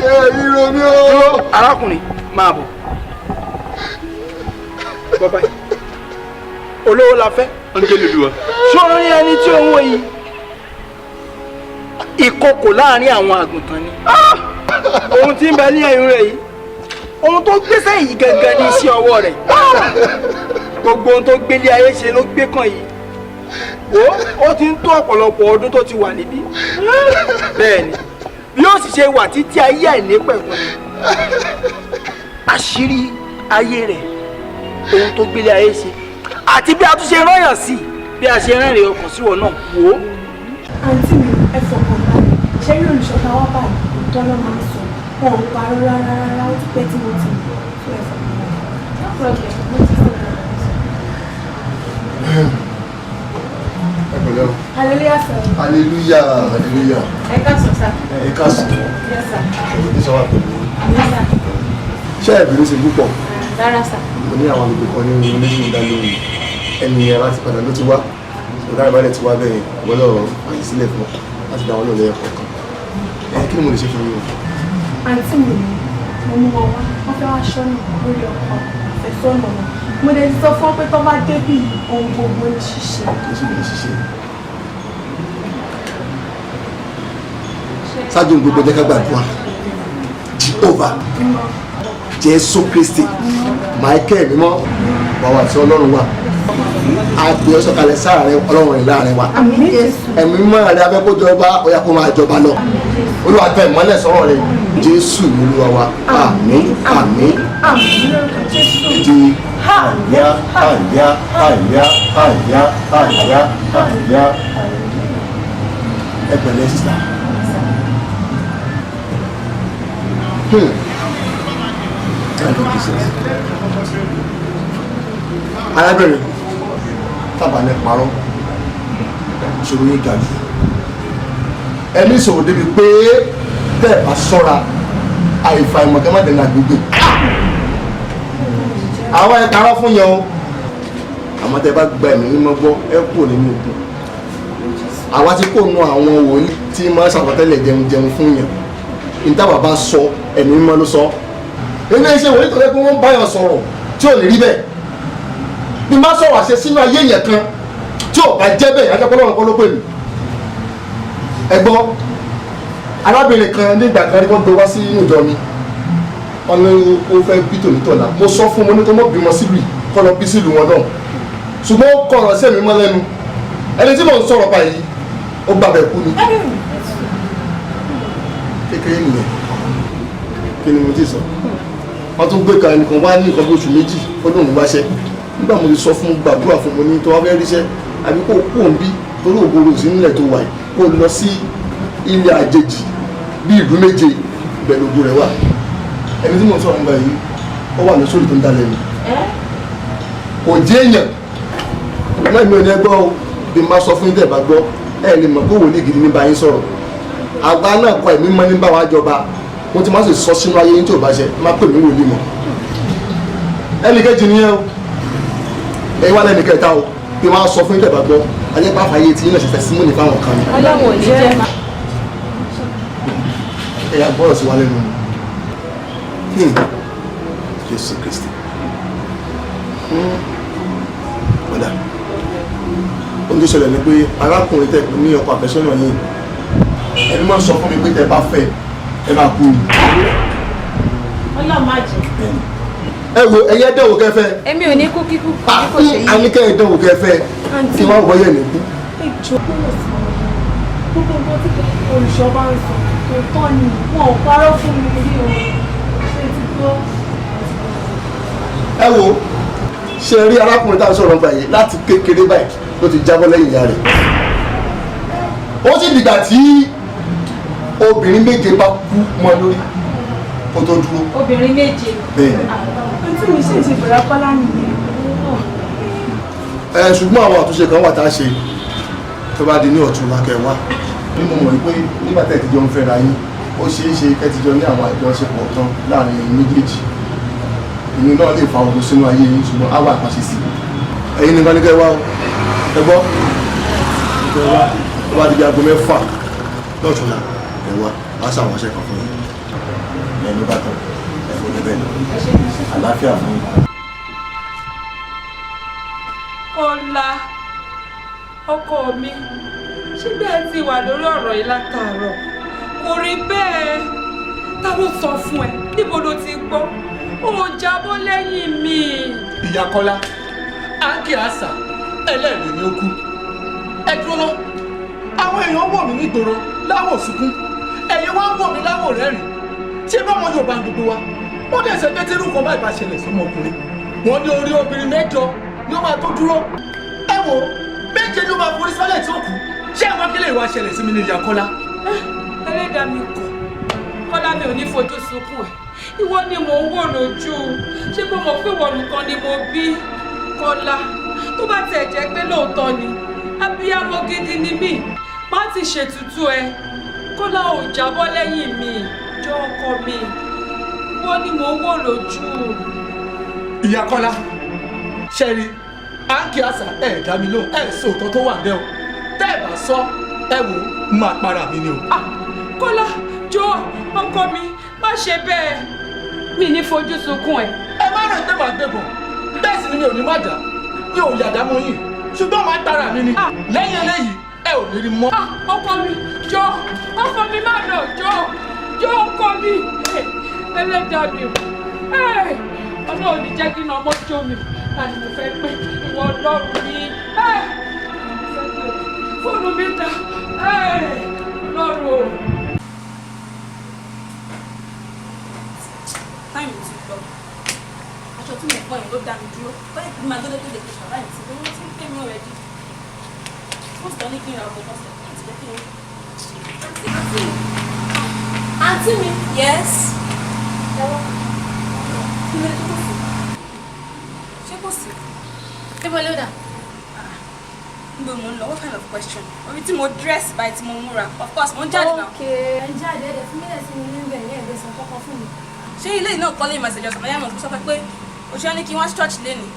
Yẹ ìró mi o. Arákùnrin, máa bọ̀. Bàbá yìí, olówó la fẹ́. Áńgẹ́lì Olúwa. Sọ̀rọ̀ ní ẹni tí òun wò yìí, ìkòkò láàrin àwọn àgùntàn ni. Ohun tí ń bẹ ní ẹ̀yìn rẹ̀ yìí, ohun tó gbéṣẹ́ yìí gangan ní iṣẹ́ ọwọ́ rẹ̀. Gbogbo ohun tó gbélé ayé ṣe ló gbé kàn yìí. Wo, ó ti ń tó ọ̀pọ̀lọpọ̀ ọdún tó ti wà níbí. Bẹ́ẹ̀ ni, bí ó sì ṣe wà títí ayé àìnípẹ̀kun ni. Àṣírí ayé rẹ̀, ohun tó gbélé ayé ṣe, àti bí a tún ṣe rányàn sí, bí a ṣe rẹ́rìn ọkàn síwọ̀ náà, wò ó. Àǹtí mi, ẹ fọkàn balẹ̀. Ṣé rí olùṣọ́ta wá báyìí, òótọ́ ló máa ń sọ, wọn ò parọ́ rárá rárá. Ó ti pẹ́ tí mo ti mọ̀ tó. Ẹ fọkàn balẹ̀. No problem, mo ti sọ. Ẹ pẹ̀lẹ́ o. Hallelujah sir. Hallelujah, hallelujah. Ẹ káàsán sir. Ẹ káàsán. Yes sir. Ẹ̀yin tí sọ wà pẹ̀lú. Yes sir. Ṣé ẹ̀bìrì ṣe púpọ̀? Rárá sir. Mo ní àwọn àlejò kan nínú ilé tí mo dá lóhùn. Ẹni yẹn láti padà ló ti wá. Ọ̀gá ìbálẹ̀ ti wá bẹ́ẹ̀, gbọ́dọ̀ fàyè sílẹ̀ fún láti dá wọn lóhùn lẹ́yìn kọ̀ọ̀kan. Ẹ kí ni mo lè ṣe fún yín o? Àǹtí mi, mo mú wọn wá, wọ́n fẹ́ wá ṣọ́nà lórí ọkọ àfẹ́sọ́nà wọn. Mo dẹ̀ ti sọ fún wọn pé tó bá débì, ohun gbogbo ní ṣíṣe. Kì í sì lè ṣiṣẹ́. Ṣáájú ohun gbogbo, jẹ́ ká gbàdúrà. Jehovah, Jésù Kristi, Michael mímọ́, bàbá àti Ọlọ́run wa, a gbé ọ sọ̀kalẹ̀ sáàrin Ọlọ́run rẹ̀ láàrin wa. Ẹ̀mí mímọ́ rẹ̀ abẹ́ kó jọba, ó yá, kó máa jọba lọ. Olúwa, tẹ ìmọ́lẹ̀ sọ̀rọ̀ rẹ̀. Jésù Olúwa wa, àmín, àmín. Àmín lórúkọ Jésù. Di àyà àyà àyà àyà àyà àyà. Ẹ pẹ̀lẹ́, sister. Thank you, Jesus. Arábìnrin, tábà ní parọ́, ìṣòro yín ga jù. Ẹni ìṣòro débi pé tẹ́ ẹ̀ bá ṣọ́ra, àìfà ìmọ̀kẹ́ má dẹ̀nà àgbègbè. Àwọn ẹ̀ parọ́ fún yẹn o. Àmọ́ tẹ́ ẹ bá gba ẹ̀mí mímọ́ gbọ́, ẹ kúrò nínú ogun. Àwa ti kó nu àwọn wòlíì tí máa ń ṣàkọtẹ́lẹ̀ jẹun jẹun fún yẹn. Ìtàwà bá sọ, ẹ̀mí mímọ́ ló sọ. Ilé iṣẹ́ wòlíì tó lẹ́ pé wọ́n ń báyọ̀ sọ̀rọ̀ tí ò ní rí bẹ́ẹ̀. Bí má sọ̀rọ̀ àṣẹ sínú ayé yẹn kan tí ò bá jẹ́ bẹ́ẹ̀, ajá pọ́lọ́run kọ́ ló pè mí. Ẹ gbọ́, arábìnrin kan nígbà kan rí, wọ́n gbé wá sí inú ìjọ mi. Wọ́n ní ó fẹ́ bí tònítọ̀la. Mo sọ fún, mo ní kó mọ̀ bímọ sílùú yìí, kó lọ bí sílùú wọn náà, ṣùgbọ́n ó kọ̀rọ̀ sí ẹ̀mí mọ́ lẹ́nu. Ẹni tí mò ń sọ̀rọ̀ pa yìí, ó gbàbẹ̀ kú ni. Kékeré nìyẹn. Kí ni mo ti sọ? Wọ́n tún gbé kan, ẹnìkan wá ní nǹkan bí oṣù 2, ó lóun wáṣẹ́. Nígbà mo ti sọ fún, gbàdúrà fún, mo ní tó wá fẹ́ ríṣẹ́, àbí kó kú òun bí, torí ògbóró sí nílẹ̀ tó wà yìí, kó lọ sí ilẹ̀ àjèjì bí ìlú 7, ibẹ̀ lógo rẹ̀ wà. Ẹni tí mo ń sọ̀rọ̀ nípa yìí, ó wà lóṣòlì tó ń dalẹ̀ mi, kò jẹ́ èèyàn náà. Mi ò ní ẹgbọ́ o. Bí n bá sọ fún yín, tẹ̀ bá gbọ́, ẹ lè mọ̀ pé wòlíì gidi ní bá yín sọ̀rọ̀. Àgbà náà kọ, ẹ̀mí mọ́ ní bá wa jọba. Mo ti má sì sọ sínú ayé yín, tí ò bá ṣe má pè mí wòlíì mọ́. Ẹnì kejì nìyẹn o. Ẹ wá lẹ́nì kẹta o. Bí wọ́n á sọ fún yín, tẹ̀ bá gbọ́, ajẹ́ pàfà yé tí yín náà ṣe testimony fáwọn kan ni. Ọlọ́run ò ní jẹ́. Ẹ yà gbọ́dọ̀ sí wa lẹ́nu ni. Jésù Kristi. Ọ̀dà, ohun tó ṣẹlẹ̀ ni pé arákùnrin tẹ̀ ní ọkọ àfẹ́sọ́nà yìí, ẹni máa ń sọ fún mi pé tẹ bá fẹ́, ẹ máa kú ni. Ọlọ́run má jẹ́. Ẹ wo, ẹyẹ dẹ̀wò kẹfẹ́. Èmi ò ní kú kíkú bí kò ṣe yí. Àníkẹ́ ẹ dẹ̀wò kẹfẹ́, kí wọ́n wọ́ yẹ̀ ní kú. Ìjọ kúrò sí gbogbo nǹkan tí olùṣọ́ bá ń sọ tó tọ́ ni, wọn ò parọ́ fún mi rí o. Ṣé ti gbọ́? Ẹ wo, ṣe rí arákùnrin tá a sọ̀rọ̀ nípa yìí, láti kékeré báyìí ló ti jábọ́ lẹ́yìn ìyá rẹ̀. Ó sì dìgbà tí obìnrin 7 bá kú mọ́ lórí kó tó dúró. Obìnrin 7? Bẹ́ẹ̀. Àǹtí mi, ṣì ń ṣe bọ̀dá Kọ́lá nìyẹn? Ẹ ṣùgbọ́n àwọn àtúnṣe kan wà tá a ṣe tó bá di ní ọ̀tún lákẹ́wà ní. Mo mọ̀ wípé nígbà tẹ́ ẹ ti jọ ń fẹ́ra yín, ó ṣeé ṣe kẹ́ ti jọ ní àwọn àjọṣepọ̀ kan láàrin ẹ̀yin méjèèjì. Ìyẹn náà lè fa ogun sínú ayé yín, ṣùgbọ́n á wà àpàṣẹ sí i. Ẹ̀yin nìkan ní kẹ́ wá o. Ẹ gbọ́, kẹ́ wá tó bá di bí aago 6 lọ́túnla, ẹ wá wá ṣàwọn iṣẹ́ kan fún yín. Ìyẹn ló bá tán, ẹ kò débẹ̀ lọ. Àlàáfíà fún yín. Kọ́lá, ọkọ mi, ṣé bẹ́ẹ̀ ti wà lórí ọ̀rọ̀ yìí látàárọ̀? Kò rí bẹ́ẹ̀. Ta ló sọ fún ẹ? Níbo ló ti gbọ́? Ó jábọ́ lẹ́yìn mi. Ìyá Kọ́lá, à ń kí àṣà ẹlẹ́rìí ni ó kú. Ẹ dúró ná, àwọn èèyàn wò mí nígboro láwò sunkún, ẹ̀yin wá ń wò mí láwò rẹ́rìn. Ṣé báwọn Yorùbá ń gbogbo wa? Wọ́n dẹ̀ ṣe pé tí irú kan báyìí bá ṣẹlẹ̀ sọmọkùnrin, wọ́n ní orí obìnrin 8 ni ó máa tó dúró. Ẹ wo, 7 ni ó máa forí sọ́lẹ̀ tí ó kù. Ṣé àwọn akílẹ̀ ìwà ṣẹlẹ̀ sí mi ní ìyá Kọ́lá? Ẹlẹ́dàá mi kọ̀, Kọ́lá, mi ò ní fojú sunkún ẹ̀. Ìwọ ni mò ń wò lójú. Ṣé mo mọ̀ pé ìwọ nìkan ni mo bí? Kọ́lá, tó bá tiẹ̀ jẹ́ pé lóòótọ́ ni, abiyamọ gidi ni mí, má ti ṣètùtù ẹ. Kọ́lá, ò jábọ́ lẹ́yìn mi, jọ ọkọ mi. Ìwọ ni mò ń wò lójú. Ìyá Kọ́lá, ṣẹ́rí, à ń kí àṣà ẹ̀ dá mi lóhùn, ẹ̀ sòótọ́ tó wà bẹ́ẹ̀ o. Tẹ́ ẹ̀ bá sọ, ẹ wò ó, máa para mi ni o. Ah, Kọ́lá, jọ ọkọ mi, má ṣe bẹ́ẹ̀. Mi ní fojú sunkún ẹ. Ẹ má rẹ̀ pé màá gbẹ̀bọ̀n, bẹ́ẹ̀ sì ni mi ò ní má dà, mi ò yàdá mọ́ yín, ṣùgbọ́n màá para mi ni. Lẹ́yìn eléyìí, ẹ ò ní rí mọ́. Ah, ọkọ mi, jọ ọkọ mi, má lọ, jọ, jọ ọkọ mi. Ẹlẹ́dàá mi o, Ọlọ́run ní jẹ́ kí iná ọmọ jó mi. Láti mo fẹ́ pé ìwọ Ọlọ́run mi, fóònù mi ta, Ọlọ́run o. Time ti lọ. Aṣọ tí mo gbọ́ yẹn ló dá mi dúró báyìí, kí n máa gbọ́dọ̀ tó lè fi ṣàlàyé tí wọ́n ti ń pè mí already. Wọ́n sì tọ́ ní kí n ra ọkọ̀ kan sẹ̀ láti jẹ́ kí n. Àǹtí, àǹtí mi. Yes. Ẹwọ́ kí ló dé tó kò sí? Ṣé kò sí? Ibo ló dà? Níbo mo ń lọ? What kind of question? Orí tí mo dress báyìí, tí mo múra, of course mo ń jáde náà. Ok, ẹ ń jáde, ẹ dẹ̀ fún mílẹ̀ sí mi níbẹ̀ ní ẹ̀gbẹ́ sàn kọ́kọ́ fún mi. Ṣé ilé náà kọ́lé ìmọ̀sẹ̀jọ sọ̀rọ̀ yàmọ̀ tó sọ pé òṣìṣẹ́ ní kí n wá sí church lénìí?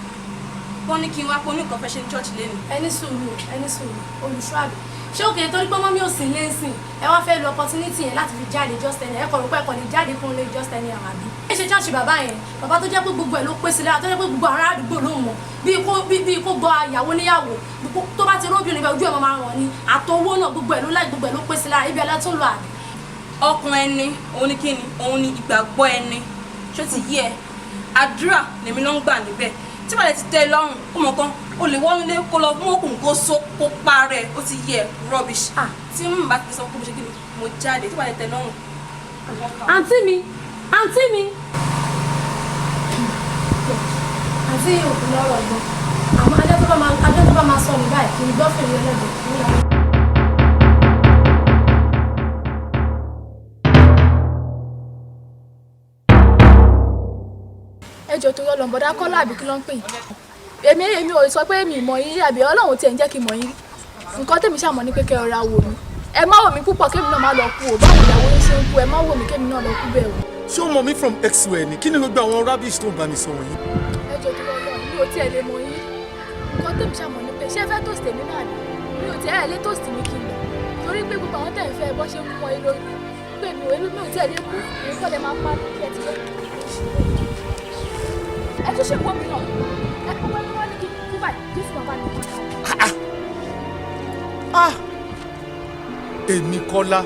Wọ́n ní kí n wá pé oníkan fẹ́ ṣe ní church lénìí. Ẹni sùúrù, ẹni sùúrù, olùṣọ́ àbí? Ṣé òkè torí pé mummy ò sí lẹ́sìn, ẹ wá fẹ́ lo opportunity yẹn láti fi jáde just any? Ẹ kọ̀ rò pé ẹ kàn lè jáde fún lè just any àwọn àbí? Ẹ ṣe church bàbá yẹn, bàbá tó jẹ́ pé gbogbo ẹ̀ ló pé sí lára, tó jẹ́ pé gbogbo ará àdúgbò ló mọ̀, bí kó gbọ́ ìyàwó níyàwó, tó bá ti róbìnrin bẹ́ẹ̀, ojú ẹ̀ máa ràn ní àtọwó náà, gbogbo ẹ̀ ló láì, gbogbo ẹ̀ ló pé sí lára, ibi ẹ̀ lẹ́tún lọ àbí? Ọkàn ẹni òun ni kíni, òun ni ìgbàgbọ́ ẹni. Ṣó ti yé ẹ? Àdúrà lèmi ló ń gbà níbẹ̀. Tí bàlẹ̀ ti tẹ́ ẹ lọ́rùn, ó mọ̀ kan o lè wọ́n nílé kó lọ mú òkun kó so kó parẹ́. Ó ti yé ẹ? Rubbish. Tí mo bá ti sọ pé mo ṣe kíni, mo jáde, tí bàlẹ̀ tẹ́ ẹ lọ́rùn. Àǹtí mi, àǹtí mi, àǹtí òkú lọ́rọ̀ gan, àmọ́ ajá tó bá máa sọ ní báyìí kì í gbọ́ fèrè ẹlẹ́dẹ̀ẹ́. Ẹ jọ̀ọ́, torí Ọlọ́run, bọ̀dá Kọ́lá àbí kí ló ń pè yín? Èmi ò sọ pé mi mọ̀ yín rí, àbí Ọlọ́run tiẹ̀ ń jẹ́ kí n mọ̀ yín rí. Nǹkan tèmi ṣàmọ̀ ni pé kẹ́ ẹ rọra wò mí, ẹ má wò mí púpọ̀ kémi náà má lọ kú o. Báwo ìyàwó yín ṣe ń kú, ẹ má wò mí kémi náà lọ kú bẹ́ẹ̀ o. Ṣé o mọ̀ mí from elsewhere ni? Kí ni gbogbo àwọn rubbish tó ń bá mi sọ wọ̀nyí? Ẹ jọ̀ọ́, torí Ọlọ́run, mi ò tiẹ̀ lè mọ̀ yín. Nǹkan tèmi ṣàmọ̀ ni pé ṣé ẹ fẹ́ toast èmi náà ni? Mi ò tiẹ̀, ẹ lè toast mi kí n lọ, torí pé gbogbo àwọn tẹ̀ ń fẹ́ bọ́ ṣe ń kú wọn lórí pé mi ò tiẹ̀ lè kú. Èmi kọ́ lẹ máa pa mí kí ẹ ti lọ. Ẹ tún ṣe wọ́n mi náà, ẹ kọ́ wọ́n wọ́n ní kí n kú báyìí, Jésù bàbá mi kọ́. Ah, èmi Kọ́lá.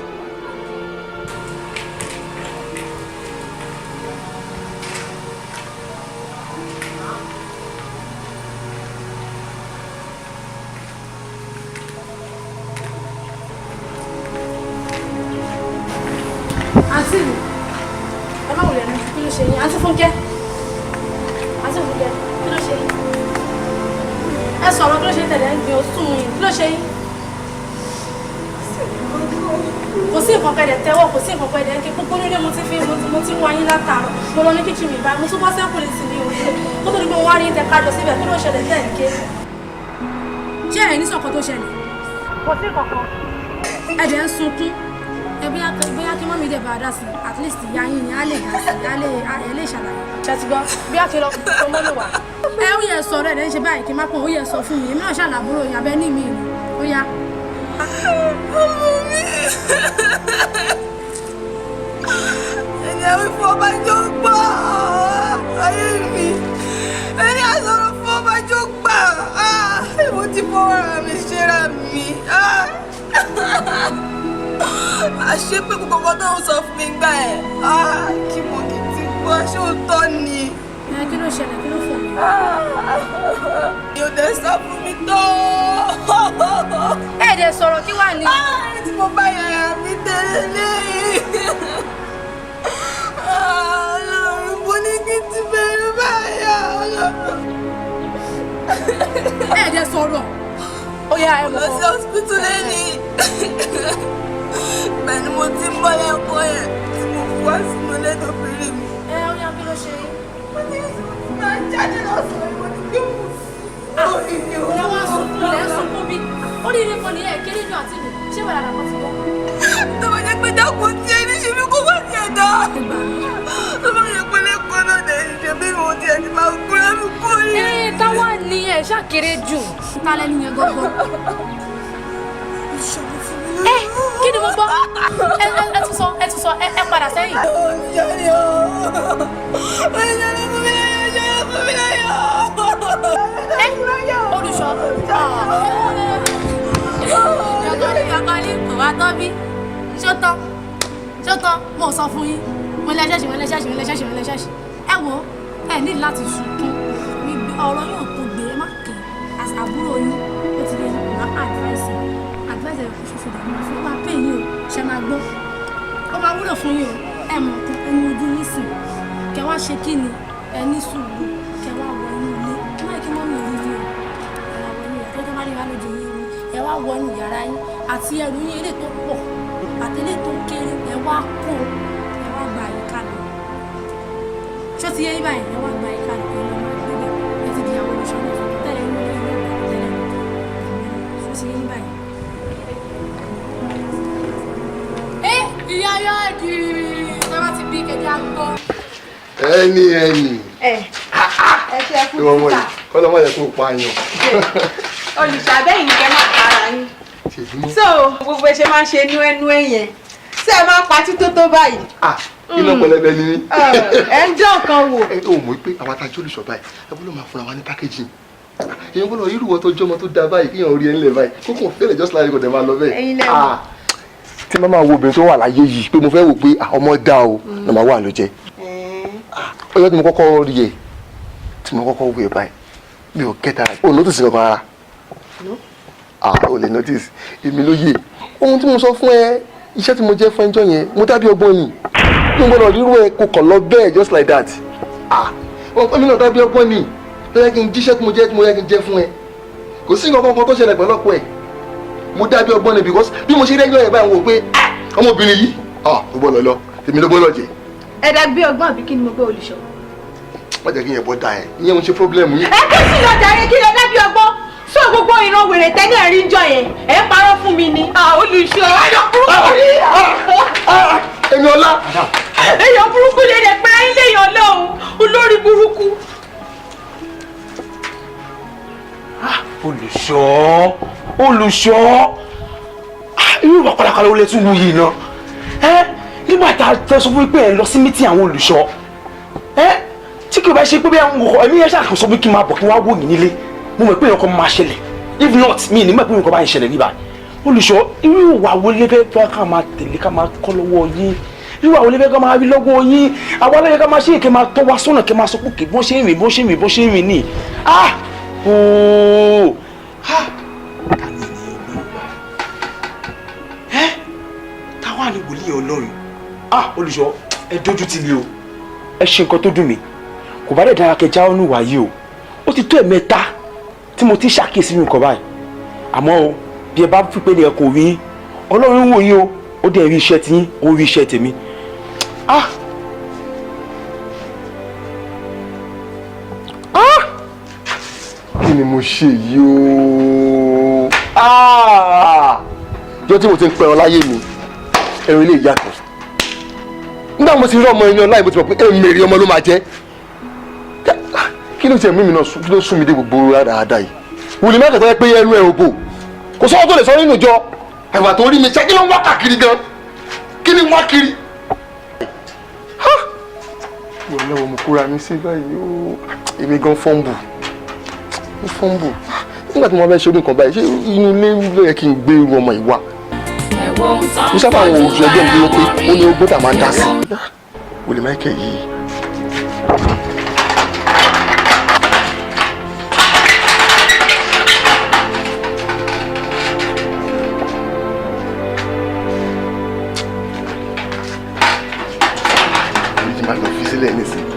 Àǹtí mi, ẹ má wùlẹ̀ ní, kí ló ṣe yín? Àǹtí Fúnkẹ́, àǹtí Fúnkẹ́, kí ló ṣe yín? Ẹ sọ̀rọ̀, kí ló ṣe yín? Tẹ̀lé ń gbin oṣù yín, kí ló ṣe yín? Kò sí nǹkan kẹ̀dẹ̀ tẹ́wọ́, kò sí nǹkan kẹ̀dẹ̀ ń ké gbogbo nílé. Mo ti fi mo ti ń wá yín látàárọ̀. Mo lọ ní kitchen mi báyìí, mo tún bọ́ sẹ́kùlì sí ní òye kó tó di pé mo wá rí tẹ kájọ síbẹ̀. Kí ló ṣẹlẹ̀ tẹ̀ ń ké? Ṣé ẹ̀ ní sọ̀kan tó ṣẹlẹ̀? Kò sí kankan. Ẹ̀dẹ̀ ń sunkún. Ẹ bóyá kí mummy dẹ̀ bá a dá sí. At least ìyá yín ni, á lè dá sí, á lè ẹ lè ṣàlàyé. Ṣe ti gbọ́? Bí a kì í lọ tó mọ́lò wá. Ẹ ó yẹ sọ̀rọ̀, ẹ̀ ń ṣe báyìí kí n má pọ̀. Ó yẹ sọ fún mi, èmi náà ṣàlàbúrò yín abẹ́ ní mi ni ó yá. Ọmọ mi. Ẹni àwí fún ọba jọ gbọ́ ayé mi. Ẹni àsọ̀rọ̀ fún ọba jọ gbà. Mo ti fọwọ́ ra mi ṣera mi. Àṣé pé gbogbo ọkọ tó ń sọ fún mi gbà ẹ̀. Kí mo kì í ti gbọ́, ṣé òótọ́ ni? Ẹ kí ló ṣẹlẹ̀, kí ló fò mí? Yóò dẹ̀ sọ fún mi tó. Ẹ dẹ̀ sọ̀rọ̀, kí wà ní. Tí mo bá yàrá mi tẹ́lẹ̀ léyìí. Ọlọ́run, mo ní kí n ti bẹ̀rẹ̀ báyà. Ọlọ́run. Ẹ dẹ̀ sọ̀rọ̀. Ó yá, ẹ wọ̀. Lọ sí hospital lẹ́ni. Bẹ́ẹ̀ ni mo ti ń bọ́ lẹ́kọ̀ọ́ yẹn tí mo fi wá sínú ilé tó fi rí mi. Ẹ ó yá, kí ló ṣe yín? Mo ní máa jáde lọ́sàn-án, mo ní kí mo sí. Ẹ wá sunkún, lẹ́ ń sunkún bí. Oríire kan nìyẹn, kéré jù àti mi. Ṣé wàrà làkọ́ ti gbọ́? Tó bá jẹ́ pé dákun tí ẹni ṣe mí kó bá tiẹ̀ dá. Tó bá yẹ pé lẹ́kọ̀ọ́ náà dẹ̀ ṣe bí mo tiẹ̀ ti máa kú lẹ́nu kú rí. Ẹ táwa ni ẹ ṣàkéré jù. Ta lẹnu yẹn gangan? Ẹ kí ni mo gbọ́? Ẹ ẹ tún sọ, ẹ tún sọ, ẹ padà sẹ́yìn. Ẹ olùṣọ́. Yàgòlì kò wá tán bí. Ṣó tán? Ṣó tán? Mo sọ fún yín. Mo lẹ ṣẹ́ṣì, mo lẹ ṣẹ́ṣì, mo lẹ ṣẹ́ṣì, mo lẹ ṣẹ́ṣì. Ẹ wo, ẹ ní láti sunkún. Ọ̀rọ̀ yóò tó gbé, ẹ má kẹ́. As àbúrò yín, ó ti lè máa advice advice ẹ̀ fún ṣoṣo dàgbà fún máa pè yín o, ṣe máa gbọ́. Ó máa wúlò fún yín o. Ẹ mọ̀ tán, ẹnu ojú yín sìn. Kẹ wá ṣe kí ni? Ẹ ní sùúrù. Kẹ wá wọ inú ilé. Ẹ má kí mọ́mì rí yín o. Ẹ wá wọ inú yàrá tó bá rí wá lójú yín o. Ẹ wá wọ inú yàrá yín àti ẹrù yín, eléyìí tó pọ̀ àti eléyìí tó kéré, ẹ wá kó, ẹ wá gba àyíká lọ. Ṣó ti yé yín báyìí? Ẹ wá gba àyíká lọ, ẹ lọ máa gbé bẹ̀. Ẹ ti di àwọn olùṣọ́ náà fún tẹ́lẹ̀ inú ilé yóò gbà tẹ́lẹ̀. Ṣó ti yé yín báyìí? Ẹ ìyá yóò di ṣé wọ́n ti bí kẹjá gbọ́. Ẹni ẹni. Ẹ ẹ ṣe kú. Ìwọ ọmọ yìí kọ́lọ́ mọ̀ yẹ kó pa yàn. Olùṣàbẹ̀yìn kẹ́ máa para yín. So gbogbo ẹ ṣe máa ń ṣe nú ẹnu ẹ yẹn, ṣé ẹ máa pa tító tó báyìí? Iná pẹlẹbẹ ni mí. Ẹ ń dán kan wò. Ẹ ò mọ̀ pé àwa tá a jólùṣọ́ báyìí, ẹ gbọ́dọ̀ máa fúnra wa ní packaging. Èèyàn gbọ́dọ̀ irú wọ́n tó jọmọ tó da báyìí, kéèyàn rí ẹ ńlẹ̀ báyìí kókò fẹ́lẹ̀ just like kò dẹ̀ máa lọ bẹ́ẹ̀. Ẹ̀yin lẹ́wọ̀n. Tí máa wo obìnrin tó wà láyé yìí pé mo fẹ́ wò pé ọmọ dá o, nàmá wà ló jẹ́. Ọjọ́ tí mo kọ́kọ́ rí ẹ, tí mo kọ́kọ́ wò ẹ báyìí, mi ò kẹta o notice kankan rárá. Ah, o lè notice, èmi ló yé ohun tí mo sọ fún ẹ. Iṣẹ́ tí mo jẹ́ fún ẹjọ́ yẹn, mo dábí ọgbọ́n ni. Mo gbọ́dọ̀ rírú ẹ kò kàn lọ bẹ́ẹ̀ just like that. Ah, èmi náà dábí ọgbọ́n ni. Tó yẹ kí n jíṣẹ́ tí mo jẹ́, tí mo yẹ kí n jẹ́ fún ẹ, kò sí nǹkan kan tó ṣẹlẹ̀ pẹ̀lú ọ̀pọ̀ ẹ̀. Mo dábí ọgbọ́n ni because bí mo ṣe rí ẹjọ́ yẹn báyìí, wò pé ọmọbìnrin yìí, ah, ó gbọ́dọ̀ lọ, tèmi ló gbọ́dọ̀ jẹ. Ẹ dàbí ọgbọ́n àbí kí ni mo gbọ́, olùṣọ́? Má jẹ́ kí yẹn bọ́ da ẹ̀, ìyẹn ń ṣe problem yín. Ẹ kí sí lọ́jà yẹn, kí lè dábí ọgbọ́n. Sọ gbogbo ìran wèrè tẹ́lẹ̀ rí jọ yẹn, ẹ ń parọ́ fún mi ni. Olùṣọ́, èèyàn burúkú ni. Èmi ọlá. Èèyàn burúkú lè dẹ̀ pé ayé léèyàn lọ́hùn, olórí burúkú. Olùṣọ́, olùṣọ́, irú ìwà pàlàpàlà ó lè tún wù yìí náà ẹ nígbà tá a fẹ́ sọ fún mi pé ẹ lọ sí meeting àwọn olùṣọ́ ẹ, tí kò bá ṣe pé bí àwọn ọkọ ẹ̀mí yẹn ṣàkóso pé kí n máa bọ̀, kí n wá wò yín nílé, mo mọ̀ pé nǹkan máa ṣẹlẹ̀. If not, mi ní mọ̀ pé nǹkan bá ń ṣẹlẹ̀ níbà. Olùṣọ́, irú ìwà wo lè fẹ́ fẹ́ ká máa tẹ̀lé, ká máa kọ́ lọ́wọ́ yín? Irú ìwà wo lè fẹ́ ká máa rí lọ́wọ́ yín? Àwọn aláyẹ ká máa ṣe kẹ́ máa tọ́ wa sọ́nà, kẹ́ máa sọ pé kì bọ́n ṣe ń rìn, bọ́n ṣe ń rìn, bọ́n ṣe ń rìn ní. Ah, ooo, ah, ta ni ní Ọlọ́run ẹ? Táwa ni wòlíì Ọlọ́run? Ah, olùṣọ́, ẹ dójú tì mí o. Ẹ ṣe nǹkan tó dùn mí. Kò bá dẹ̀ dára kẹjá ọ́nù wáyé o. Ó ti tó ẹ̀mẹ́ta tí mo ti ṣàkíyèsí nǹkan báyìí. Àmọ́ o, bí ẹ bá fi pé ní ẹ kò rí, Ọlọ́run wò yín o. Ó dẹ̀ rí iṣẹ́ tiyín, ó rí iṣẹ́ tèmi. Ah, ah, kí ni mo ṣe yìí o? Ah, jọ tí mo ti ń pẹran láyé mi, ẹran ilé ìyàtọ̀. Nígbà mo ti rí ọmọ ẹni ọlá yìí, mo ti mọ̀ pé èmèrè ọmọ ló máa jẹ́. Kí ló ti ẹ̀mí mi náà? Kí ló sún mi dé gbogbo rádaràda yìí? Wùlì mẹ́ta tó yẹ pé ẹnu ẹ̀ ò bò, kò sọ́wọ́ tó lè sọ nínú ìjọ. Ẹ̀wà tó rí mi ṣé, kí ló ń wá kàkiri gan? Kí ni ń wá kiri? Ìwọ lọ́wọ́ mo kóra mi sí báyìí ó, èmi gan fọ́ǹbù, mo fọ́ǹbù nígbà tí mo fẹ́ ṣe orí nǹkan báyìí. Ṣé inú ilé ló yẹ kí n gbé irú ọmọ ìwà? Mo sábà àwọn oṣù ẹgbẹ́ mi ló pé ó ní ogún tá a máa ń dá sí Wòlé Michael yìí. Èyí máa lọ fi sílẹ̀ nísìnyí.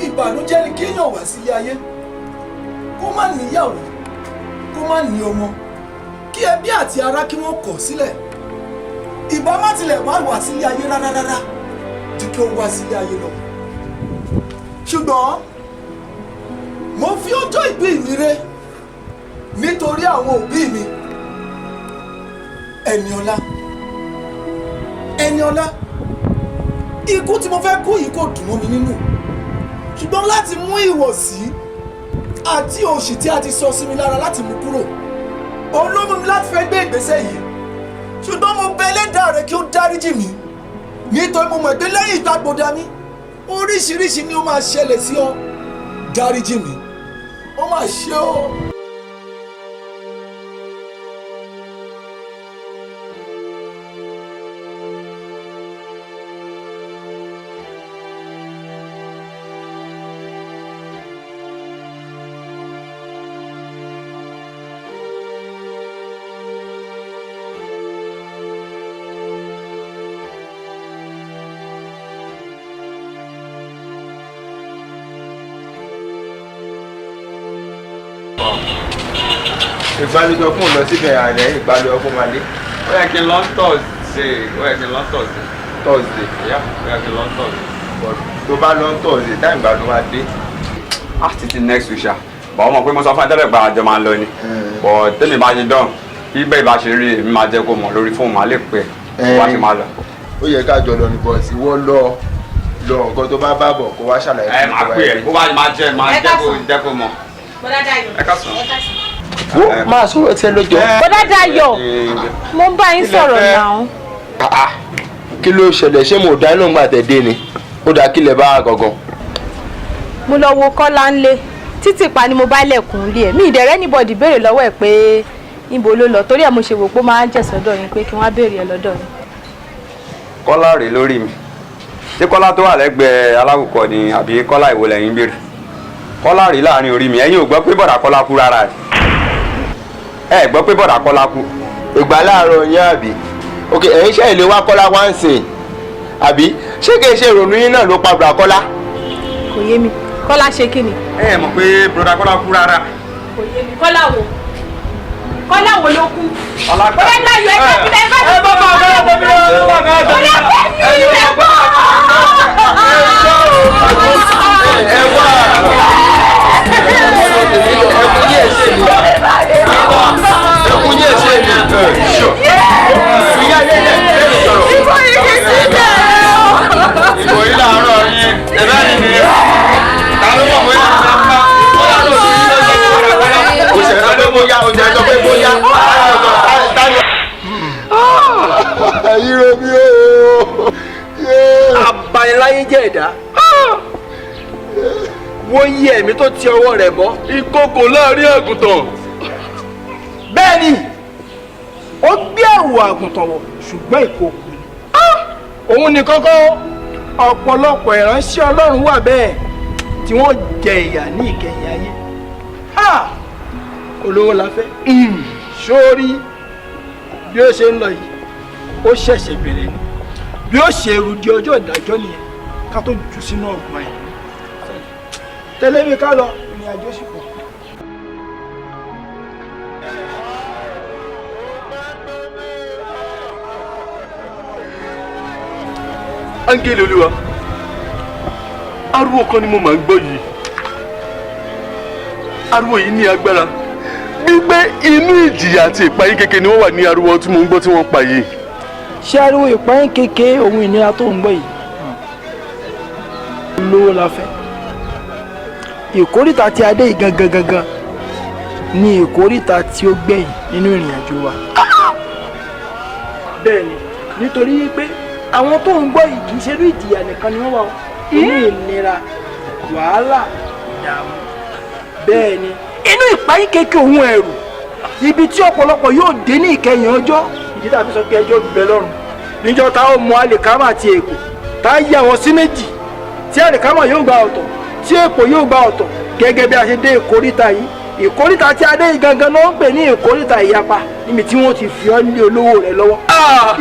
Ìbànújẹ́ ni kéèyàn wá sílé ayé kó má níyàwó, kó má ní ọmọ, kí ẹbí àti ará kí wọ́n kọ̀ sílẹ̀. Ìbá má tilẹ̀ wá wá sílé ayé rárá rárá ju kí ó wá sílé ayé lọ. Ṣùgbọ́n mo fi ọjọ́ ìbí mi ré nítorí àwọn òbí mi. Ẹniọlá, Ẹniọlá, ikú tí mo fẹ́ kú yìí kò dùn mọ́ mi nínú, ṣùgbọ́n láti mú ìwọ̀sí àti òṣì tí a ti sọ sí mi lára láti mú kúrò, òun ló mú mi láti fẹ́ gbé ìgbésẹ̀ yìí. Ṣùgbọ́n mo bẹ̀ Ẹlẹ́dàá rẹ kí ó dáríjì mí, nítorí mo mọ̀ pé lẹ́yìn ìgbàgbọ́dá mi oríṣiríṣi ni ó máa ṣẹlẹ̀ sí ọ. Dáríjì mí, ó máa ṣe ó. Ìgbàlejò fún lọ síbẹ̀ àlẹ́ ìgbàlejò fún malé. Ó yẹ kí n lọ Thursday, ó yẹ kí n lọ Thursday. Thursday. Yeah, ó yẹ kí n lọ Thursday. Tó bá lọ Thursday, táyì ìgbà ló máa dé. Ah, títí next week ṣá. Bọ̀ ọmọ pé mo sọ fún ẹ tẹ́lẹ̀ pé àjọ máa ń lọ ni. Bọ̀ tẹ́mi bá ṣe dán, bí bẹ́ẹ̀ bá ṣe rí èmi máa jẹ́ kó mọ̀ lórí fóònù, máa lè pè é bá ṣe máa lọ. Ó yẹ ká jọ lọ ní bọ́ọ̀sì, wọ́n lọ lọ nǹkan tó bá bá bọ̀ kó wá ṣàlàyé. Ẹ máa pè é, bó bá máa jẹ́ máa jẹ́ kó mọ̀. Bọ́dá Dayọ̀. Ẹ káàsán. Ẹ káàsán. Wo máa sọ̀rọ̀ tiẹ̀ lójó. Bọ́dá Dayọ̀, mo ń bá yín sọ̀rọ̀ náà. Kí ló ṣẹlẹ̀? Ṣé mo dá inú gbà tẹ̀ dé ni? Ó dáa, kí lẹ bá gangan. Mo lọ wo Kọ́lá ńlé, títì pa ni mo bá lẹ̀kùn lé ẹ̀. Mi ìdẹ̀rẹ́ anybody béèrè lọ́wọ́ ẹ̀ pé níbo ló lọ, torí ẹ̀ mo ṣe wò pé ó máa ń jẹ̀ sọ́dọ̀ yín pé kí wọ́n á béèrè ẹ̀ lọ́dọ̀ yín. Kọ́lá rèé lórí mi. Ṣé Kọ́lá tó wà lẹ́gbẹ̀ẹ́ alákùkọ ni àbí Kọ́lá ìwo lẹ́yìn béèrè? Kọ́lá rèé láàrin orí mi, ẹ̀yin ò gbọ́ pé bọ̀dà Kọ́lá kú rárá rẹ̀. Ẹ gbọ́ pé bọ̀dà Kọ́lá kú. Ìgbà láàárọ̀ yín àbí? Ok, ẹ̀yin ṣe ìlé wa Kọ́lá wá ń sìn àbí? Ṣé kìí ṣe ìrònú yín náà ló pa bọ̀dà Kọ́lá? Kò yé mi, Kọ́lá ṣe kí ni? Ẹ mọ̀ pé bọ̀dà Kọ́lá kú rárá. Kò yé mi, Kọ́lá wo? Kọ́lá wo ló kú? Bọ́dá Dayọ̀, ẹ bá mi ẹ bá mi. Ẹ bá bá bá bá mi bá bá bá mi. Bọ́dá Fẹ́mi, ẹ bá. Ẹ wá. Ẹkún yẹ̀ ṣe mi. Ẹkún yẹ̀ ṣe mi. Ìyá ilé ilé ilé sọ̀rọ̀. Ìbò yìí kì í sí bẹ́ẹ̀ o. Ìbò yìí làárọ̀ yín. Ẹ̀bá ni ni. Ta ló mọ̀ bóyá ní sáfà? Bóyá ló ti ní lọ́jọ́ ìgbà Kọ́lá. Ó ṣe sọ pé bóyá, ó ṣe sọ pé bóyá. Ayé mi o. Abaniláyé jẹ́ ẹ̀dá. Wo iye ẹ̀mí tó ti ọwọ́ rẹ̀ bọ́. Ìkookò láàrin àgùntàn. Bẹ́ẹ̀ ni, ó gbé àwọ̀ àgùntàn wọ̀, ṣùgbọ́n ìkookò ni. Òun ní kọ́kọ́, ọ̀pọ̀lọpọ̀ ìránṣẹ́ Ọlọ́run wà bẹ́ẹ̀ tí wọ́n jẹ ìyà ní ìkẹyìn ayé. Olówó la fẹ́. Sórí bí ó ṣe ń lọ yìí, ó ṣẹ̀ṣẹ̀ bẹ̀rẹ̀ ni. Bí ó ṣe rú di ọjọ́ ìdájọ́ nìyẹn, ká tó jù sínú ọ̀gbun ẹ̀. Tẹ̀lé mi ká lọ, ìrìn àjò sì pọ̀. Áńgẹ́lì Olúwa, ariwo kan ni mo máa ń gbọ́ yìí. Ariwo yìí ní agbára gbígbé inú ìjìyà àti ìpayín kékeré ni wọ́n wà ní ariwo tí mo ń gbọ́ tí wọ́n pa yìí. Ṣé ariwo ìpayín kékeré ohun ìnira tó ń gbọ́ yìí? Olówó la fẹ́. Ìkórìtà tí a dé yìí gangan gangan ni ìkórìtà tí ó gbẹ̀yìn nínú ìrìn àjò wa. Bẹ́ẹ̀ni, nítorí pé àwọn tó ń gbọ́ yìí kì í ṣe irú ìjìyà nìkan ni wọ́n wà ó, inú ìnira, wàhálà, ìdààmú. Bẹ́ẹ̀ ni, inú ìpayín kékeré òun ẹ̀rù, ibi tí ọ̀pọ̀lọpọ̀ yóò dé ní ìkẹyìn ọjọ́. Ìdí tàbí sọ pé ẹjọ́ bẹ lọ́run níjọ́ tá ó mú àlìkámà àti èpò, tá a yà wọ́n sí méjì, tí àlìkámà yóò gba ọ̀tọ̀, tí èpò yóò gba ọ̀tọ̀. Gẹ́gẹ́ bí a ṣe dé ìkóríta yìí, ìkóríta tí a dé yìí gangan ló ń pè ní ìkóríta ìyapa, níbi tí wọ́n ti fi ọ́ lé olówó rẹ̀ lọ́wọ́.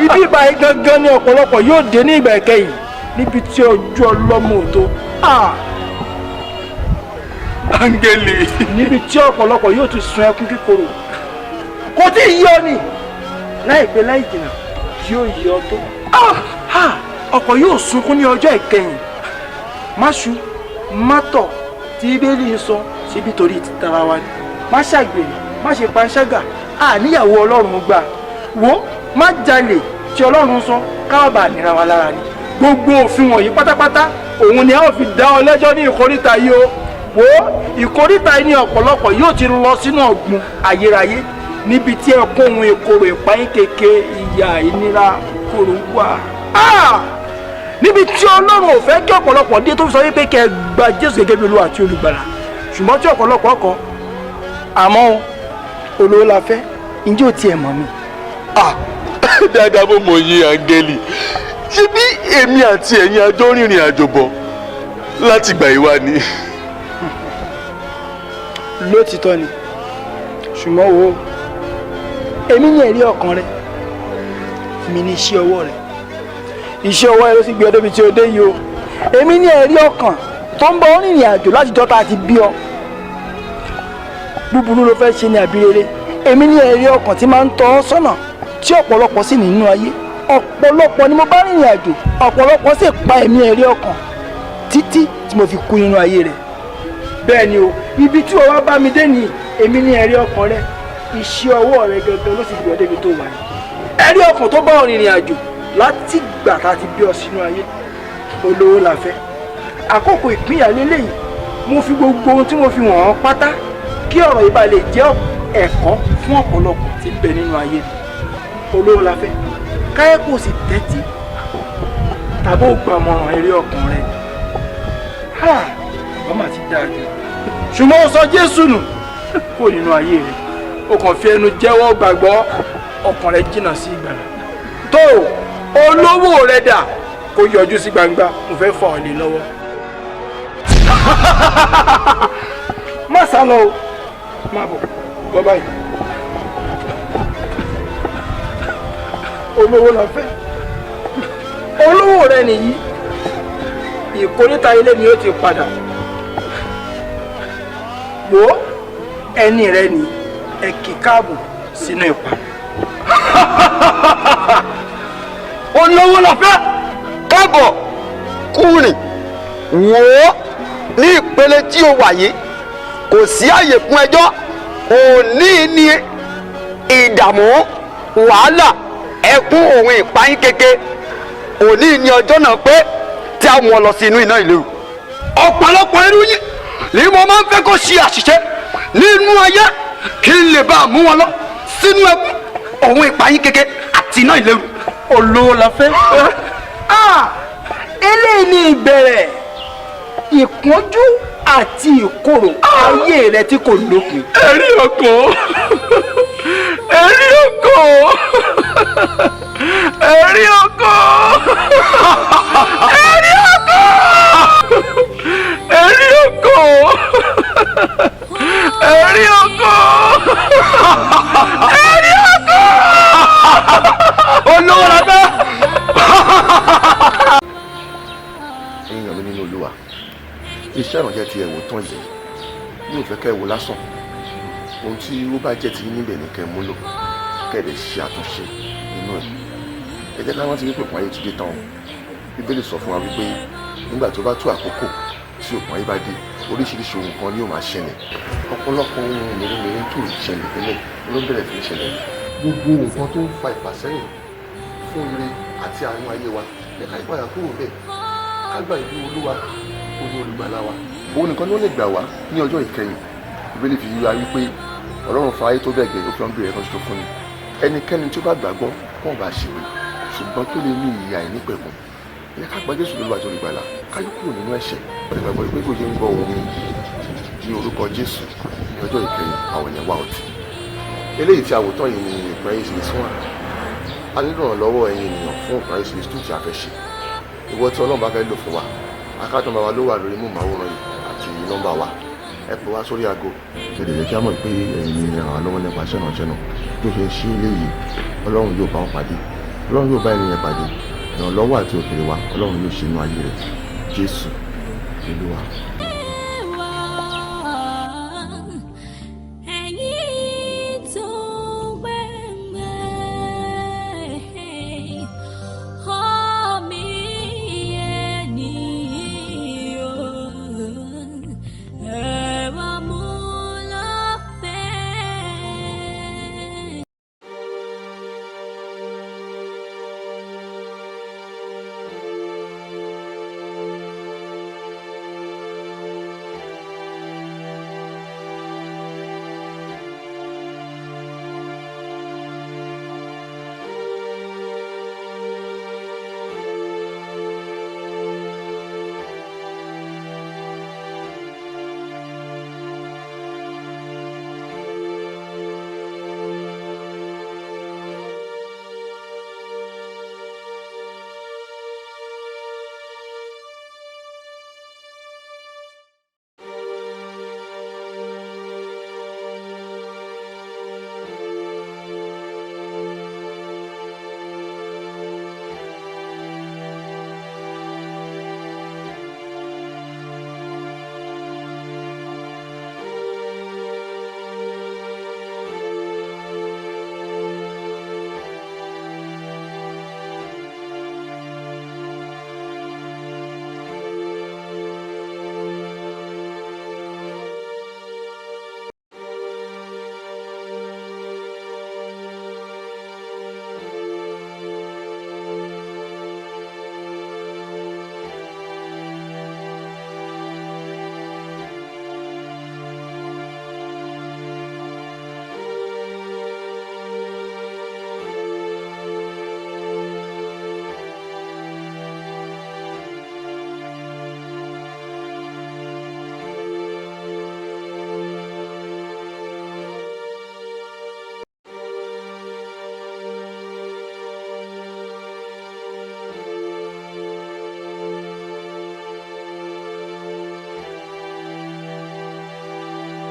Ibi ìbáyìí gangan ni ọ̀pọ̀lọpọ̀ yóò dé ní ìgbà ìkẹyìn, níbi tí ojú ọlọ́mọ ò tó. Áńgẹ́lì. Níbi tí ọ̀pọ̀lọpọ̀ yóò ti sun ẹkún kíkorò. Kò tí ì yọ ni, láìpẹ́ láì jìnnà yóò yọ tó. Ọ̀pọ̀ yóò sunkún ní ọjọ́ ìkẹyìn. Máṣu, mátọ̀ tí Bíbélì ń sọ síbi torí tara wa ni. Má ṣàgbèrè, má ṣe panṣágà, àníyàwó Ọlọ́run gbà. Wo, má jalè tí Ọlọ́run sọ káwá nira wa lára ni. Gbogbo òfin wọ̀nyí pátápátá òun ni a ó fi dá ọ lẹ́jọ́ ní ìkóríta yìí o. Wo, ìkóríta yìí ni ọ̀pọ̀lọpọ̀ yóò ti lọ sínú ọ̀gbun ayérayé, níbi tí ẹkún ohun ìkorò ìpayín keke ìyà ìnira kòrò wà. Níbi tí Ọlọ́run ò fẹ́ kí ọ̀pọ̀lọpọ̀ dé tó fi sọ wípé kẹ́ ẹ gba Jésù gẹ́gẹ́ bí Olúwa àti Olùgbàlà, ṣùgbọ́n tí ọ̀pọ̀lọpọ̀ kọ̀. Àmọ́ olówó la fẹ́, ǹjẹ́ ò tiẹ̀ mọ̀ mi? Dáadáa mo mọ̀ yín, Áńgẹ́lì. Ṣé bí èmi àti ẹ̀yin àjọ rìnrìn àjò bọ̀ láti gbà yìí wá ni? Lótìtọ́ ni, ṣùgbọ́n wo, èmi ní ẹ̀rí ọkàn rẹ, èmi ní iṣẹ́ ọwọ́ rẹ. Iṣẹ́ ọwọ́ rẹ ló sì gbé ọ débi tí o dé yìí o. Èmi ní ẹ̀rí ọkàn tó ń bọ rìnrìn àjò láti jọ́ta àti bí ọ. Búburú ló fẹ́ ṣe ní àbí rere. Èmi ní ẹ̀rí ọkàn tí máa ń tọ́ ọ sọ́nà, tí ọ̀pọ̀lọpọ̀ sì nínú ayé. Ọ̀pọ̀lọpọ̀ ni mo bá rìnrìn àjò, ọ̀pọ̀lọpọ̀ sì pa ẹ̀mí ẹ̀rí ọkàn títí tí mo fi kú nínú ayé rẹ̀. Bẹ́ẹ̀ ni o, ibi tí o wá bá mi dé ni èmi ní ẹ̀rí ọkàn rẹ. Iṣẹ́ ọwọ́ rẹ gangan ló sì gbé ọ débi tó wà yìí. Ẹ̀rí ọkàn tó bá ọ rìnrìn àjò láti gbà tá a ti bí ọ sínú ayé. Olówó la fẹ́. Àkókò ìpínyà lélẹ́yìí, mo fi gbogbo ohun tí mo fi wọ̀n ọ́n pátá kí ọ̀rọ̀ yìí bá lè jẹ́ ẹ̀kọ́ fún ọ̀pọ̀lọpọ̀ tí ń bẹ nínú ayé ni. Olówó la fẹ́. Káyọ̀ kò sì tẹ́tí tàbí ó gbàmọ̀ràn eré ọkàn rẹ. Bàbá ti dáa jù, ṣùgbọ́n ó sọ Jésù nù kó nínú ayé rẹ. Ó kàn fi ẹnu jẹ́wọ́ gbàgbọ́, ọkàn rẹ jìnnà sí ìgbàlà. Tó olówó rẹ dà kó yọjú sí gbangba, mo fẹ́ fà ọ́ lé lọ́wọ́. Má sá lọ o, má bọ̀ bọ́ báyìí. Olówó la fẹ́. Olówó rẹ nìyí. Ìkóríta ilé ni ó ti padà. Wo, ẹni rẹ ni ẹ kì káàbọ̀ sínú ìpa. Olówó la fẹ́. Káàbọ̀ kúrìn. Wò ó, ní ìpele tí o wà yìí kò sí àyè fún ẹjọ́. Òní ni ìdààmú, wàhálà, ẹkún òun ìpayín keke. Òní ni ọjọ́ náà pé tí a mú ọ lọ sí inú iná ìléru. Ọ̀pọ̀lọpọ̀ irú yìí ni mo máa ń fẹ́ kó ṣe àṣìṣe nínú ayé kí n lè bá a mú wọn lọ sínú ẹkún òun ìpayín keke àti iná ìléru. Olówó la fẹ́. Eléyìí ni ìbẹ̀rẹ̀ ìpọ́njú àti ìkorò ayé rẹ tí kò lópin. Ẹ̀rí ọkàn, ẹ̀rí ọkàn, ẹ̀rí ọkàn, ẹ̀rí ọkàn, ẹ̀rí ọkàn, ẹ̀rí ọkàn, ẹ̀rí ọkàn. Olówó la fẹ́. Ẹ̀yin èèyàn mi nínú Olúwa, iṣẹ́ ìrànjẹ́ ti ẹ̀wò tán yìí, mi ò fẹ́ kẹ́ ẹ wò lásán. Ohun tí ó bá jẹ́ ti yín níbẹ̀ ni kẹ́ ẹ múlò, kẹ́ ẹ lè ṣe àtúnṣe nínú ẹ̀. Ẹ jẹ́ ká rántí wípé òpin ayé ti dé tán o. Bíbélì sọ fún wa wípé nígbà tó bá tó àkókò tí òpin ayé bá dé, oríṣiríṣi ohun kan ni yóò máa ṣẹlẹ̀. Ọ̀pọ̀lọpọ̀ ohun mèremère tó ń ṣẹlẹ̀ tẹ́lẹ̀ ló ń bẹ̀rẹ̀ sí ní ṣẹlẹ̀. Gbogbo nǹkan tó ń fa ìfàsẹ́yìn fún ire àti àánú ayé wa, ẹ ká ìpayà kúrò bẹ́ẹ̀, ká gba ìlú Olúwa, ó ní olùgbàlà wa. Òun nìkan ló lè gbà wá ní ọjọ́ ìkẹyìn. Ìbéèrè fi yíra wípé Ọlọ́run fa ayé tó bẹ́ẹ̀ gẹ́, ó fi ọmọbìnrin kan ṣoṣo fún ni. Ẹnikẹ́ni tí ó bá gbàgbọ́ kàn bá ṣègbè, ṣùgbọ́n tó lè ní ìyè àìnípẹ̀kun. Ẹ ká gba Jésù lólúwa àti olùgbàlà, ká yí kúrò nínú ẹ̀ṣẹ̀. Ó lè gbàgbọ́ pé kò ṣe ń gbọ́ ohùn mi ní orúkọ Jésù, ní ọjọ́ ìkẹyìn àwọn èèyàn wá ọtí. Eléyìí tí a wò tán yìí ni ìpín ayé series 1. A nílò ìrànlọ́wọ́ ẹ̀yin ènìyàn fún ìpín ayé series 2 tí a fẹ́ ṣe. Ìwọ tí Ọlọ́run bá fẹ́ lò fún wa, account number wa ló wà lórí móhùnmáwòrán yìí àti nọ́mbà wa. Ẹ pè wá sórí aago. Kéde jẹ́ kí a mọ̀ pé ẹ̀yin ni ràn wá lọ́wọ́ nípa iṣẹ́ ìrànṣẹ́ náà. Bí ó ṣe ń ṣe eléyìí, Ọlọ́run yóò bá wọn pàdé. Ọlọ́run yóò bá ènìyàn pàdé. Ìrànlọ́wọ́ àti òkèèrè wa, Ọlọ́run yóò ṣe inú ayé rẹ̀. Jésù Olúwa.